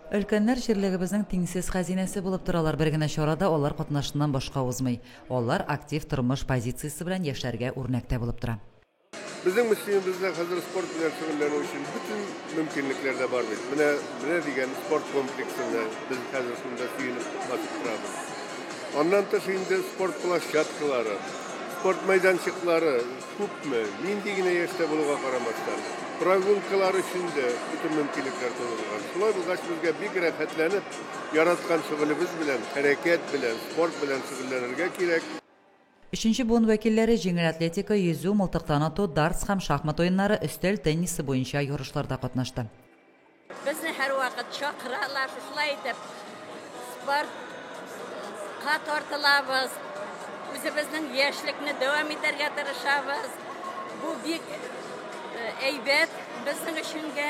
Өлкәннәр җирлегебезнең тиңсез хәзинәсе булып торалар, бер генә чара да алар катнашыннан башка узмый. Алар актив тормыш позициясе белән яшьләргә үрнәк тә булып тора. Безнең Мөслимебездә хәзер спорт белән шөгыльләнү өчен бөтен мөмкинлекләр дә бар бит. Менә, менә дигән спорт комплексында без хәзер шунда сөенеп басып торабыз. Аннан тыш инде спорт площадкалары, спорт мәйданчыклары күпме, нинди генә яшьтә булуга карамастан, прогулкалар өчен дә бөтен мөмкинлекләр тудырылган. Шулай булгач, безгә бик рәхәтләнеп, яраткан шөгылебез белән, хәрәкәт белән, спорт белән шөгыльләнергә кирәк. Өченче буын вәкилләре җиңел атлетика, йөзү, мылтыктан ату, дартс һәм шахмат уеннары, өстәл теннисы буенча ярышларда катнашты. Безне һәрвакыт чакыралар, шушылай итеп спортка тартылабыз, үзебезнең яшьлекне дәвам итәргә тырышабыз. Бу бик э, әйбәт безнең өченгә.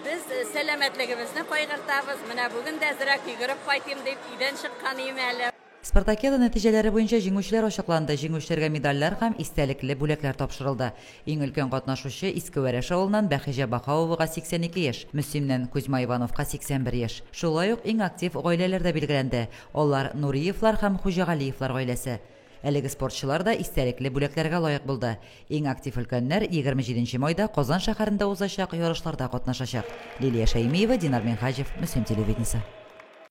Без э, сәламәтлегебезне кайгыртабыз. Менә бүген дә әзрәк йөгереп кайтыйм дип өйдән чыккан идем әле. Спартакиада нәтиҗәләре буенча җиңүчеләр ачыкланды. Җиңүчеләргә медальләр һәм истәлекле бүләкләр тапшырылды. Иң өлкән катнашучы Иске Вәрәш авылыннан Бәхиҗә Баһауовага 82 яшь, Мөслимнән Кузьма Ивановка 81 яшь. Шулай ук иң актив гаиләләр дә билгеләнде. Алар, Нуриевлар һәм Хуҗагалиевлар гаиләсе. Әлеге спортчылар да истәлекле бүләкләргә лаек булды. Иң актив өлкәннәр 27 нче майда Казан шәһәрендә узачак ярышларда катнашачак. Лилия Шәймиева, Динар Минһаҗев, Мөслим телевидениесе.